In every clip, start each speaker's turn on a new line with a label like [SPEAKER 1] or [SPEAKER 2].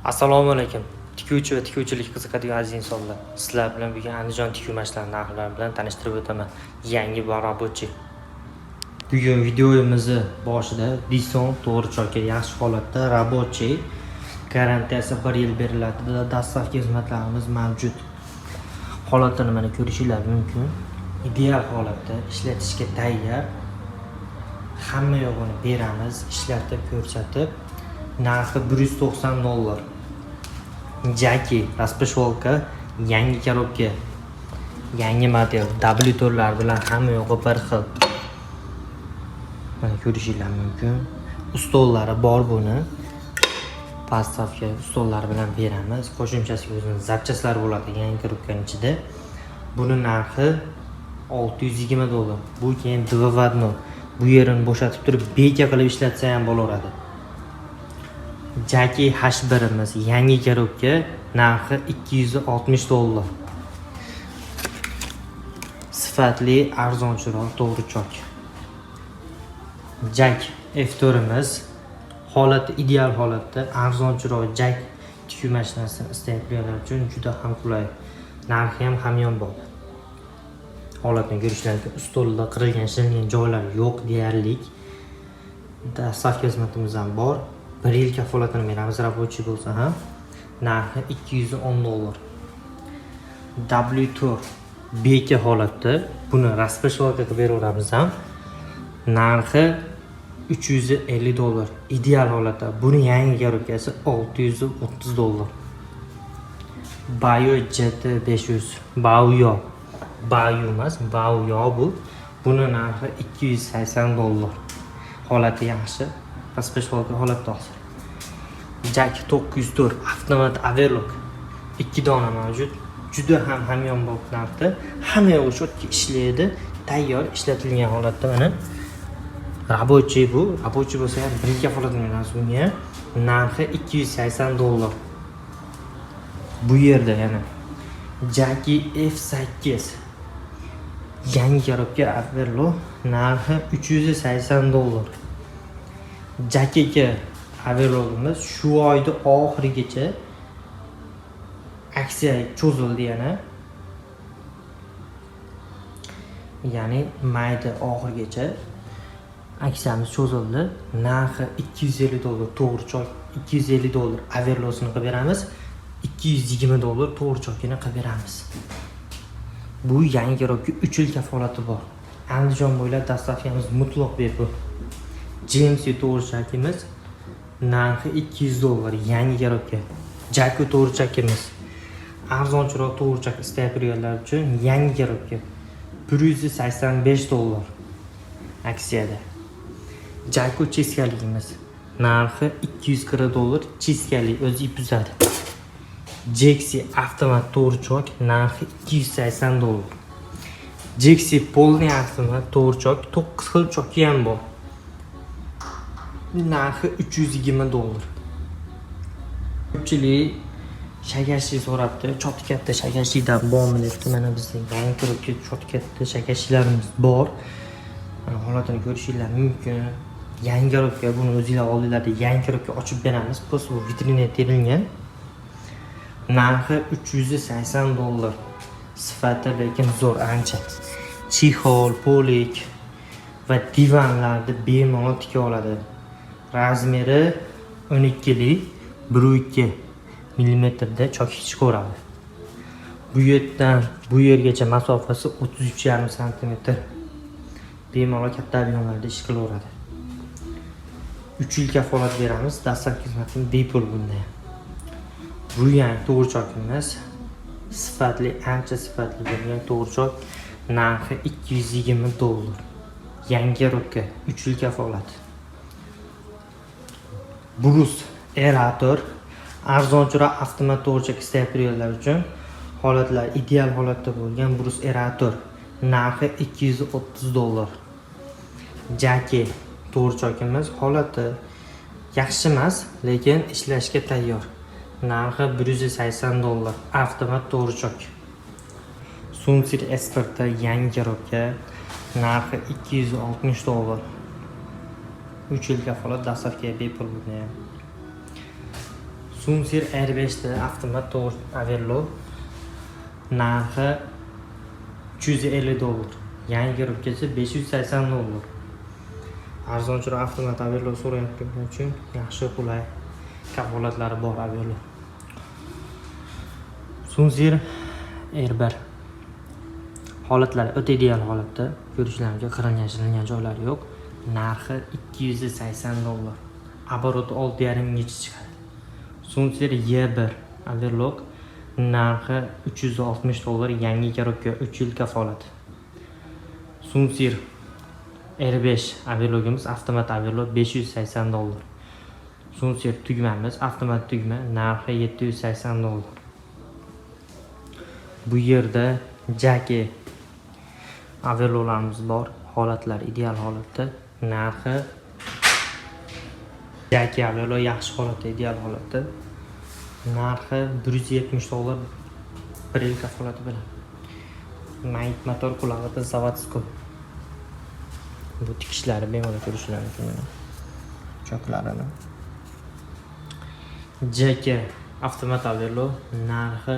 [SPEAKER 1] Assalomu alaykum. Tikuvchi va tikuvchilik qiziqadigan aziz insonlar. Sizlar bilan bugun Andijon tikuv mashinalari narxlari bilan tanishtirib o'taman. Yangi va рабочий. Bugun videomizni boshida Dison to'g'richoki yaxshi holatda, рабочий, garantiyasi 1 yil beriladi. Доставка xizmatlarimiz mavjud. Holatini mana ko'rishinglar mumkin. Ideal holatda, ishlatishga tayyor. Hamma yog'ini beramiz, ishlatib, ko'rsatib. Narxi 190 dollar. Jaki распашонка, yangi коробка, yangi model, W lar bilan hamma yog'i bir xil. Mana ko'rishinglar mumkin. Ustollari bor buni. Поставка ustollari bilan beramiz. Qo'shimchasiga o'zini запчасть lari bo'ladi yangi коробка ning ichida. Buni narxi 620 dollar. Bu keyin 2 в 1. Bu yerini bo'shatib turib, beka qilib ishlatsa ham bo'laveradi. Jaki H1imiz yangi коробка, narxi 260 dollar. Sifatli, arzonchiroq to'g'richok. Jak F4imiz holati ideal holatda, arzonchiroq Jak tikuv mashinasini istayotganlar uchun juda ham qulay. Narxi ham hamyonbop. Holatini ko'rishlar mumkin. Ustolda qirilgan, shilingan joylar yo'q deyarli. Доставка xizmatimiz ham bor. 1 yil kafolatini beramiz, рабочий bo'lsa ham. Narxi 210 dollar. W4 beka holatda, buni распашонка qilib beraveramiz ham. Narxi 350 dollar. Ideal holatda. Buni yangi коробка si 630 dollar. Bayo GT 500, Baoyo. Bayo emas, Baoyo bu. Buni narxi 280 dollar. Holati yaxshi. Распашонка holatda hozir. Jak 904 avtomat overlock, ikki dona mavjud. Juda ham hamyonbop narxda, hamma yo'q четко ishlaydi, tayyor, ishlatilgan holatda. Mana, рабочий bu. Рабочий bo'lsa ham, bir kafolat beramiz bunga. Narxi 280 dollar. Bu yerda yana Jaki F8 yangi коробка overlock, narxi 380 dollar. Jakiki overlockimiz shu oyni oxirigacha aksiya cho'zildi yana, ya'ni mayda oxirigacha aksiyamiz cho'zildi. Narxi 250 dollar to'g'richok, 250 dollar overlockini qilib beramiz, 220 dollar to'g'richokini qilib beramiz. Bu yangi коробка, 3 yil kafolati bor. Andijon bo'ylab доставка miz mutlaq bepul. GMC to'g'richakimiz narxi 200 dollar, yangi коробка. Jaku to'g'richakimiz, arzonchiroq to'g'richak istab yurganlar uchun, yangi коробка 185 dollar aksiyada. Jaku чистка ligimiz narxi 240 dollar, чистка li, o'zi ip uzadi. Jexi avtomat to'g'richok, narxi 280 dollar. Jexi полный avtomat to'g'richok, 9 xil choki ham bor. Narxi 320 dollar. Ko'pchilik шагающий so'rabdi, чётко katta шагающий dan bormi debdi. Mana, bizda yangi коробка чётко katta шагающий larimiz bor. Mana, holatini ko'rishinglar mumkin. Yangi коробка, buni o'zinglar oldinglarda yangi коробка ochib beramiz. Просто bu vitrinaga terilgan. Narxi 380 dollar. Sifati lekin zo'r ancha. Чехол, полик va divanlarni bemalol tika oladi. Размер i 12 lik, 1,2 millimetrda choki chiqaveradi. Bu yerdan bu yergacha masofasi 33,5 santimetr. Bemalol katta объём larda ish qilaveradi. 3 yil kafolat beramiz, dastlabki xizmatimiz bepul bunda ham. Ruyan to'g'richokimiz sifatli, ancha sifatli bo'lgan to'g'richok, narxi 220 dollar. Yangi коробка, 3 yil kafolat. Brus Erator, arzonchiroq avtomat to'g'richak istab yurganlar uchun, holatlar ideal holatda bo'lgan Brus Erator, narxi 230 dollar. Jaki to'g'richokimiz holati yaxshi emas, lekin ishlashga tayyor. Narxi 180 dollar. Avtomat to'g'richok. Sunsir S4 yangi коробка, narxi 260 dollar. 3 yil kafolat, доставка bepul buni ham. Sunseer R5 da avtomat to'g'ri overlock, narxi $350. Yangi коробка si $580. Arzonchiroq avtomat overlock so'rayotganlar uchun yaxshi, qulay, kafolatlari bor overlock. Sunseer R1 holatlari o'ta ideal holatda, ko'rishlaringizga qirilgan shilingan joylari yo'q. Narxi $280. Оборот i 6,5 gacha chiqadi. Sunseer Y1 overlock, narxi $360, yangi коробка, 3 yil kafolat. Sunseer R5 overlockimiz, avtomat overlock, $580. Sunseer tugmamiz, avtomat tugma, narxi $780. Bu yerda Jaki overlocklarimiz bor, holatlar ideal holatda. Narxi, Jaki overlock yaxshi holatda, ideal holatda. Narxi $170, 1 yil kafolati bilan. Mayt motor qulog'ida заводской. Bu tikishlari bemalol ko'rishlar mumkin mana. Choklarini. Jaki avtomat overlock, narxi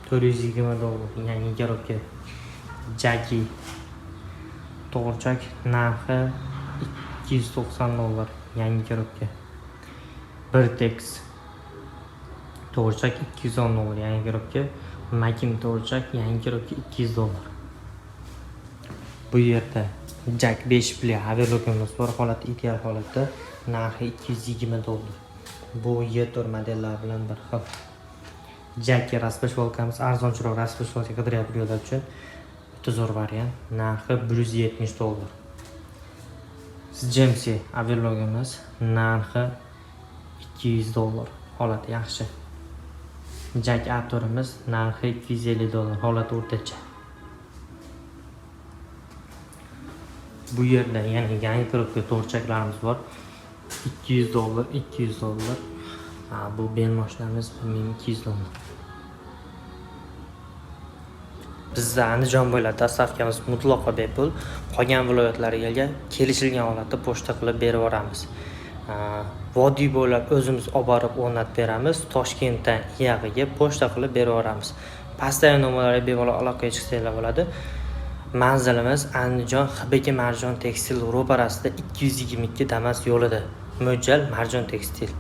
[SPEAKER 1] $420, yangi коробка. Jaki to'g'richak, narxi $290, yangi коробка. Birtex to'g'richak $210, yangi коробка. Makim to'g'richak, yangi коробка, $200. Bu yerda Jack 5 pli overlockimiz bor, holati ideal holatda, narxi $220. Bu Y4 modellar bilan bir xil. Jackie распашонка miz, arzonchiroq распашонка qidirayotganlar uchun o'ta zo'r variant. Narxi $170. GMC overlockimiz, narxi $200, holati yaxshi. Jack A4imiz, narxi $250, holati o'rtacha. Bu yerda yana yangi коробка to'rchaklarimiz bor. $200, $200. Ha, bu ben mashinamiz $1200. Bizda Andijon bo'ylab доставка miz mutlaqo bepul. Qolgan viloyatlarga kelishilgan holatda pochta qilib berib yuboramiz. Vodiy bo'ylab o'zimiz olib borib o'rnatib beramiz. Toshkentdan iyag'iga pochta qilib berib yuboramiz. Pastdagi nomerlarga bemalol aloqaga chiqsanglar bo'ladi. Manzilimiz Andijon, HBK Marjon Tekstil ro'parasida, 222 Damas yo'lida. Mo'ljal Marjon Tekstil.